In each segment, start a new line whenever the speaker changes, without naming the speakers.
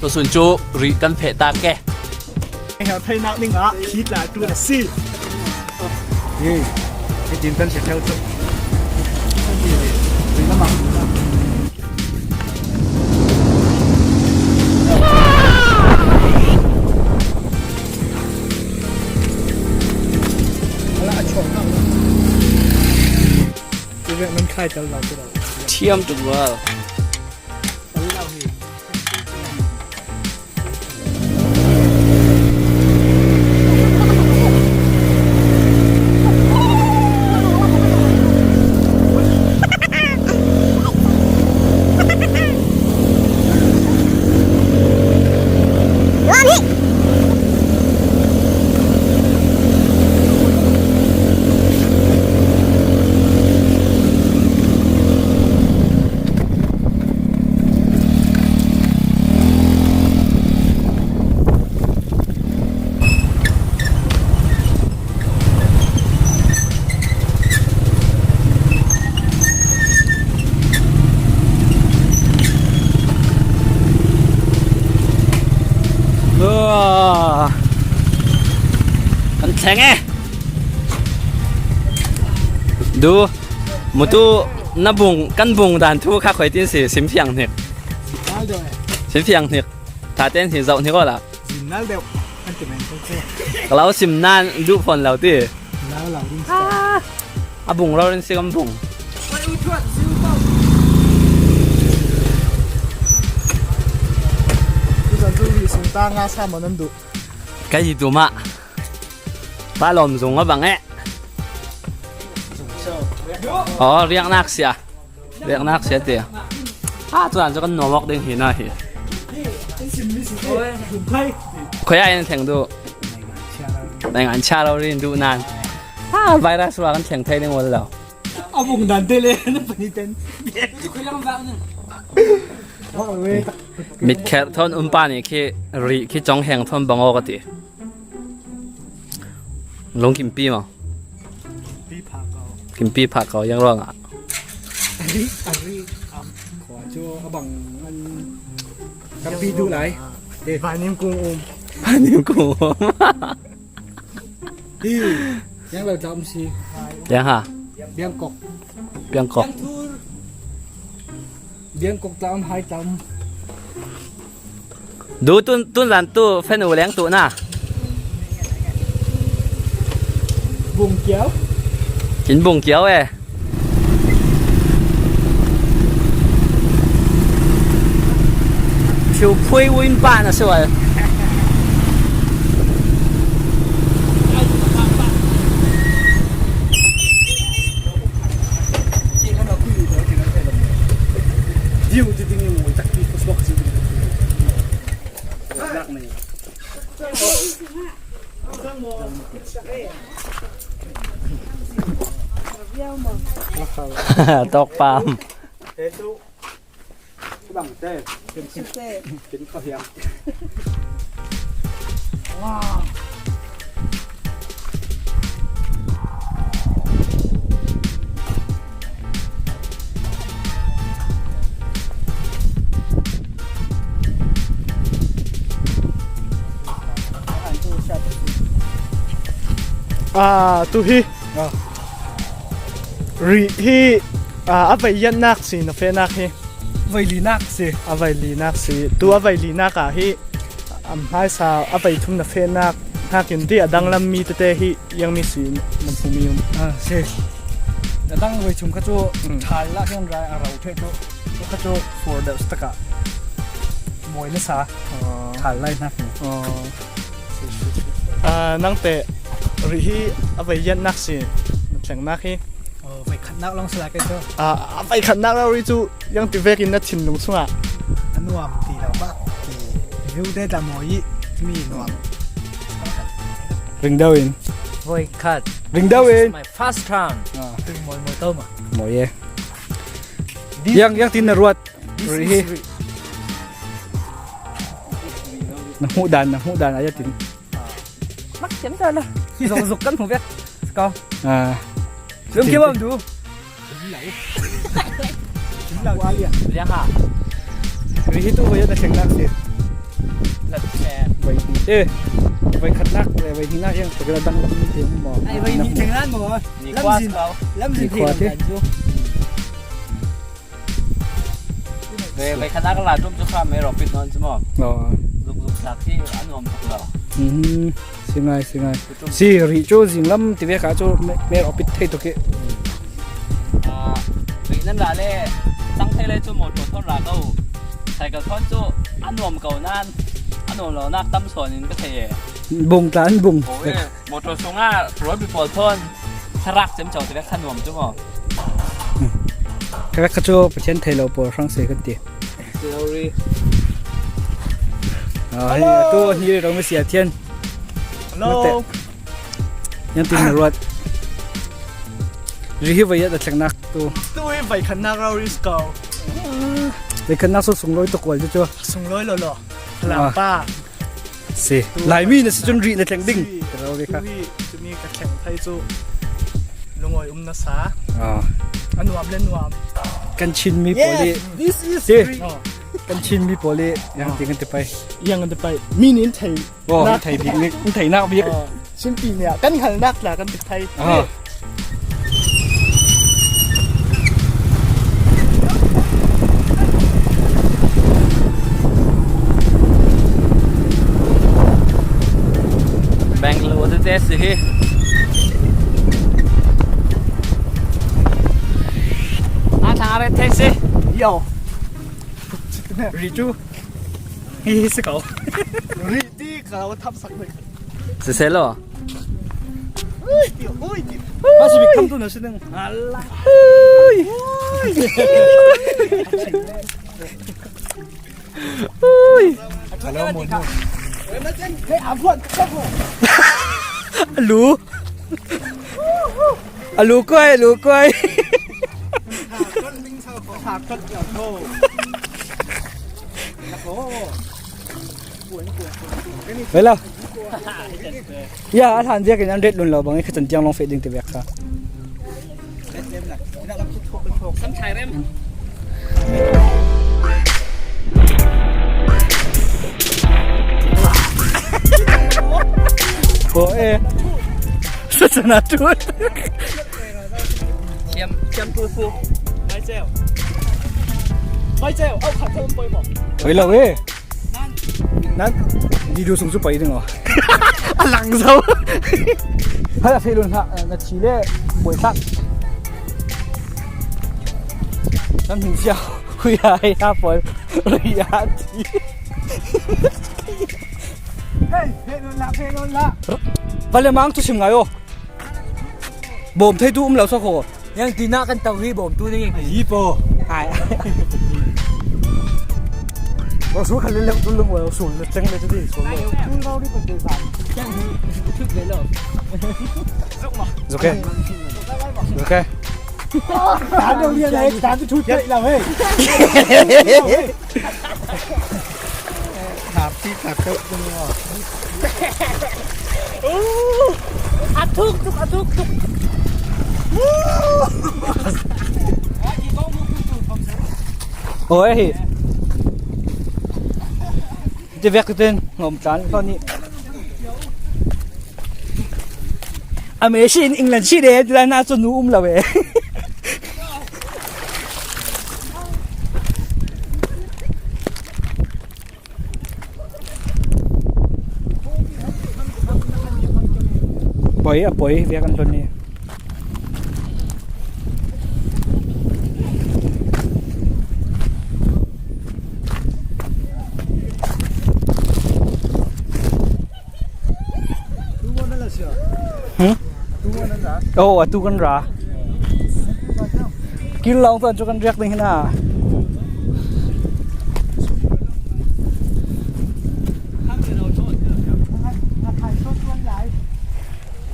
Tusun cu ri kan pheh ta ke.
Theinak ding ah thi tla tu a si.
Hi, hitin kan si theo cu.
Thiam tuk wa. Kan thleng e. Du mutu na bung kan bung dan thu kha khoi tin si sim fiang hnik. Sim fiang hnik. Tha ten si zau hnik la.
Nal deuh an ti men ko.
Kalau sim nan du phone lo ti.
Nal lo ding.
A bung ro rin si kan bung.
Ta nga sa mo nan du.
Cái gì tu ma? Pa lom zung a bang e. Oh, riak nak sia. Riak nak sia te. Ah, tu an cho kan nomok ding hi na hi. Khoi ai theng du. Nai ngan cha lo rin du nan. Ah, virus wa kan theng thai ding wal lo.
Abung dan te le na pani ten.
Mit kher thon umpa ni khi ri khi chong heng thon bango ka ti. Lung kim pi ma. Kim pi pha ko yang rong ah.
Ari ari am
Khua cu a bang an tampi duh lai.
Vanim kung um.
Vanim kung um.
Hi, yang lo tla um si.
Yang ha.
Biang kok.
Biang kok.
Biang kok tla um hai tla um.
Du tun tun zan tu fen u leng tu na.
Bung kiao.
Kin bung kiao e. Thiu phui win pa na sual.
Diu ti ding in tak pi ko swak si ding. Lak nei.
Tok pam.
Te tu. Bang te. Kin ko hiang.
Ah, tu hi. Ri hi a vai yannak si na fe nak hi.
Vai li nak si.
A vai li nak si. Tu a vai li nak ah hi am hmai sa a vai thum na fe nak nakin ti a danglam mi tete hi yang mi si na phu mi um.
Ah, si. Adang voi chung kha cu ṭhal lah khin rai a ro the cu kha cu for deuh taka mawi na sa ṭhal lai hna.
Nang te ri hi a vai yannak si na thlengnak hi.
Voi khatnak lawng si lai kai cu.
A vai khatnak lo ri cu yang ti vek in na thinlung chungah
a nuam ti lo bak ti view te tla mawi mi nuam. Ring deuh in.
Voi khat.
Ring deuh in.
My first time. Moi moi to ma.
Moi ye. Yang yang tin na ruat. Ri hi. Na hmuh dan na hmuh dan aya tin.
Mắc chém ra là. Zuk zuk kan hmu vek. Ko.
À.
Lung kim am du.
Liang ha.
Ri hi tu voi na thleng nak si. Voi te voi khatnak le voi hnihnak yang pagala dang lam te mo.
Ai voi ni theng lan mo. Lam zin lam zin
Ni khua te.
Ve voi khatnak la tum chu kha me ro pit non chu mo.
Ờ.
Zuk zuk sak hi an om tuk lo.
Mhm. Singai singai. Si ri chu zing lam ti ve ka chu me ro pit thei to ke.
Ri nan la le sang thei le chu motor thon ra ko. Cycle thon chu an nuam ko nan an nuam lo nak tam suan in ka thei e.
Bung tlan bung.
Ôi, motor sung ah road bi pawl thon tharak cem chau te vek kha nuam chu mo.
Ka ka chu Pathian thei lo pawl hrang se kan ti.
Sorry.
Ah, tu hi ro mi sia thian.
Hello.
Yan tin na ruat. Ri hi vai da thlak nak tu.
Tu hi vai khan nak rau risk ko.
Vai khan nak so sung loi to kwal chu chu.
Sung loi lo lo. Lang pa.
Si. Lai mi na si chun ri na thleng ding. Rau ri kha.
Tu hi tu mi ka thleng thai chu lungoi um na sa.
Ah.
Anuam le nuam.
Kan chin mi poli.
This is
Si. Kan chin mi poli yang ting kan ti pai.
Yang kan ti pai. Mi nin thei.
Oh, thei bik ni thei nak bik.
Chin pi ne kan hal nak la kan ti thai.
Ah.
Bangalore te si hi. A thang re the si.
Yo.
Ri chu. Hi si ko.
Ri ti ka thap sak le.
Si se lo.
Ui ti ui ti.
Ma si bik tham tu na si ding.
Allah.
Lu. Alu koi, alu koi. Vậy là Ya, a than bia kan ret lun lo bang i khan tiang long fe ding te bek kha.
Sam thai rem.
Ko e. Sa sana tu.
Thiam thiam tu fu.
Mai cheo. Mai cheo, au khat thom poi mo.
Vậy là e. Nan đi du sung su pai ding o. A lang zo. Ha la fe lun ha na chi le boi sak. Nam hing xiao hui ai ha pol ri ya ti.
Hey, he non la, he non la.
Vale mang tu sim ngai o. Bom thei tu um lo so kho.
Yang tina kan tau hi bom tu ni.
Hi po. Ai. 我手看两两两我手整的这里手。
Yang thức về lo.
Ok. Ok.
打就练来，打就出去了喂。
Atuk tuk atuk tuk.
Ôi. Ti vek ten ngom tlan ko ni. A me shin England shi de la na chu nu um la we. Poi a poi vek an hlon ni. Oh, atu kan ra. Kil long tan chu kan riak ding na.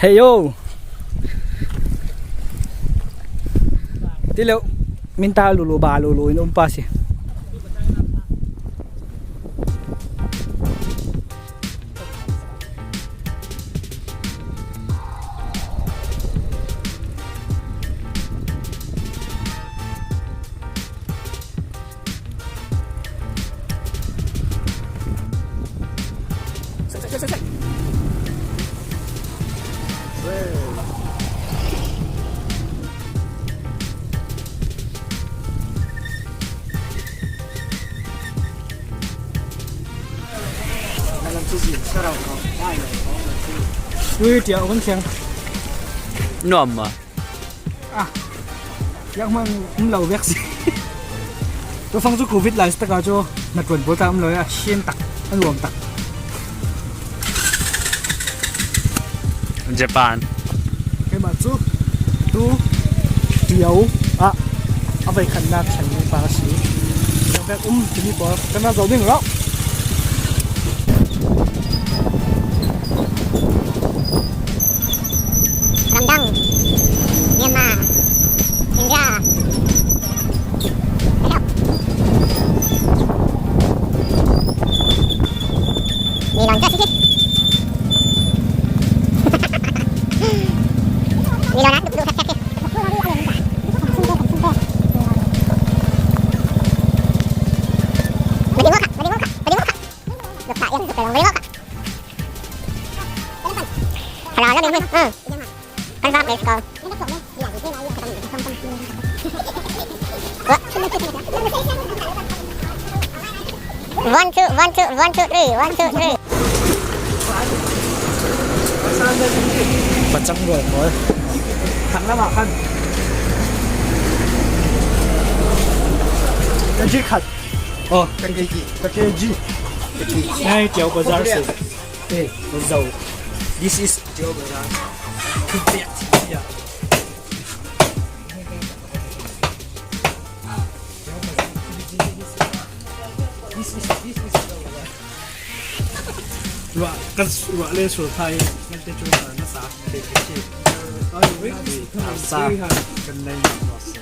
Hey yo. Ti leo min ta lu lu ba lu lu in um pa si. Ui tiah kan thiang.
Nuam ma?
Ah. Yak man um lo vek si. Tu fang cu COVID lai tak cu na tuan bol ta um lo ya shin tak an nuam tak.
Japan.
Keimah cu tu Tio ah a voikhatnak thlenmi pa ka si. Pek um timi pawl kan rak zoh ding lo.
Ramdang, Myanmar, India, One two one two one two three one two three.
Pacang rual pawl. Thanglam ah khan.
Kan ji khat.
Oh,
Kan kg. Ka kg. Nai Tio Bazar si.
Eh, zo. This is Tio Bazar. Tibet. Yeah. This is this is Ruah kan ruah le sur thai nan te chu na sa te te chi. Sa kan nei no se.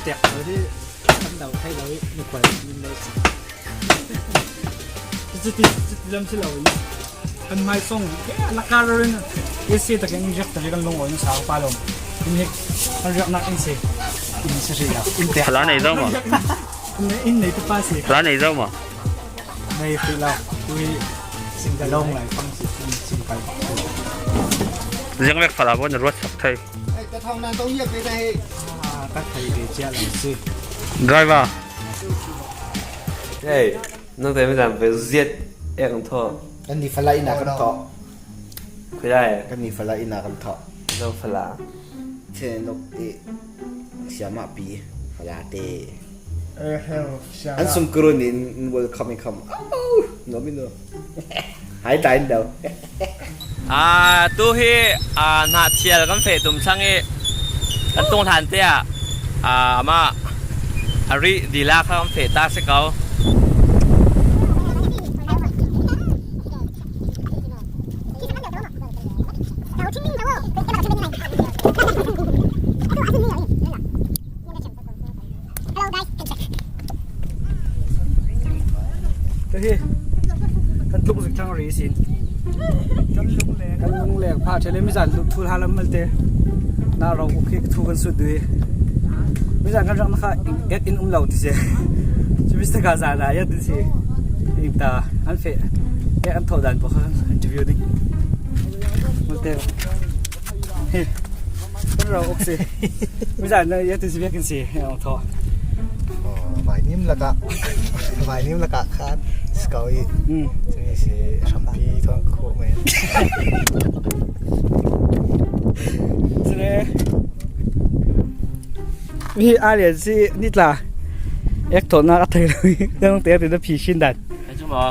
Tek lo di kan dau thai lo i ni kwal min nei sa. Cuti cuti lam si lo i kan mai song lakar rin isi tak in riak tak kan lung oi sa pa lom. In hik kan riak nak in si in si ri la. In tek.
Phala nei zo ma?
In nei tu pa si.
Phala nei zo ma?
Nei phi lo. Kui sing da long lai pang si sing pai.
Zing vek phala bo na ruat sak thai.
Ah, ka thai ve chia lo si.
Driver. Hey, nang te mi zan ve ziet ek tho.
Kan ni fala ina kan thawh.
Khuai.
Kan ni fala ina kan thawh.
Zo fala.
Chen nok i siama pi fala te. An sung kurun in wal kham i kham. No mi no. Hai tain do.
Ah, tu hi ah na thial kan fe tum chang i kan tung than te ah ah ama ari dila kha kan fe ta se ko.
Hi kan tluk zik thang ri sin. Kan lungleng pha thele mi zan thul halam malte na ro ukhi thu kan su dui. Mi zan kan rak na kha ek in um lo ti se. Chu mi ka za na ya ti se. In ta an fe ek an tho dan po kha interview ding. Malte. Hi. Kan ro ok si. Mi zan na ya ti se biak in si ong tho.
Vai nim laka vai nim laka khan skau i chumi si hrampi thong kho men.
Sile mi a lian si nitla ek tho na a thei lo i nang te te na phi shin dan.
Chu mo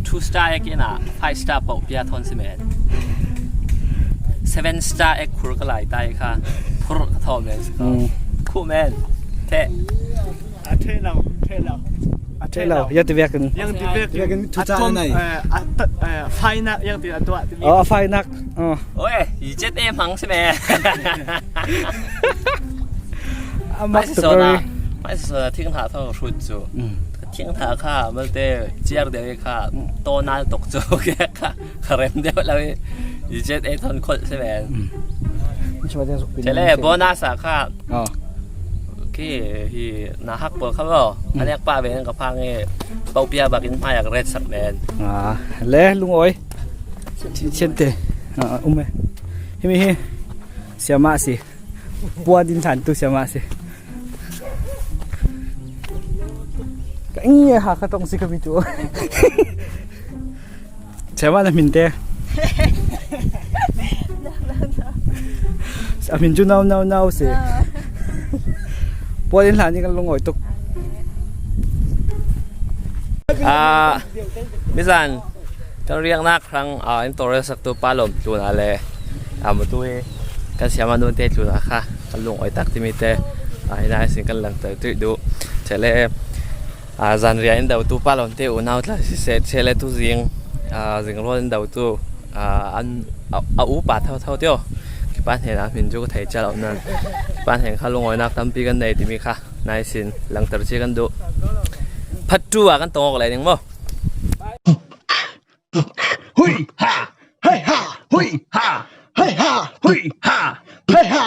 2 star ek ina 5 star pau pia thon si men. 7 star ek khur ka lai tai kha phur ka tho men si ko. Khu men. The.
A the lo, the lo.
A the lo, ya ti vek in.
Yang ti vek.
Vek in thu cha nai.
A fai nak yang ti a tua ti.
Oh, fai nak. Oh.
Oi, yi jet e mang si me.
Amak tu ko.
Mai so na thing tha thong hrut chu. Thing tha kha malte chiar de kha to nal tok chu ke kha kharem de la yi jet e thon khol si me. Chele bonus a kha. Khi hi na hak pawl kha maw a nek pah ve in ka phang i popia bak in hmai ah ka ret sak men.
Ah, le lungawi chinchin te um e. Himi hi siama si. Puan din than tu siama si. Ngi ha ka tong si ka mi tu. Chewa na min te. A min cu nau nau nau si. Puan in hlan in kan lungoi tuk.
Ah, mizan kan riaknak hrang in tawlrel saktu pa lawm tlun ah le matu hi kan siama nun te tlun ah kha kan lungoi tak timi te hina sin kan langhter tuih duh. Chele zanriah in dotu pa lawm te unau tla siseh chele tu zing zingrawl in dotu an a upa thotho tio kipa hnen ah min cu ka thei cia lo nan kipa hnen kha lungawinak tampi kan nei timi kha nai sin langhter chi kan duh. Phat tu ah kan tong awk lai ning maw?
Hui ha, hey ha, hui ha, hey ha, hui ha, hey ha.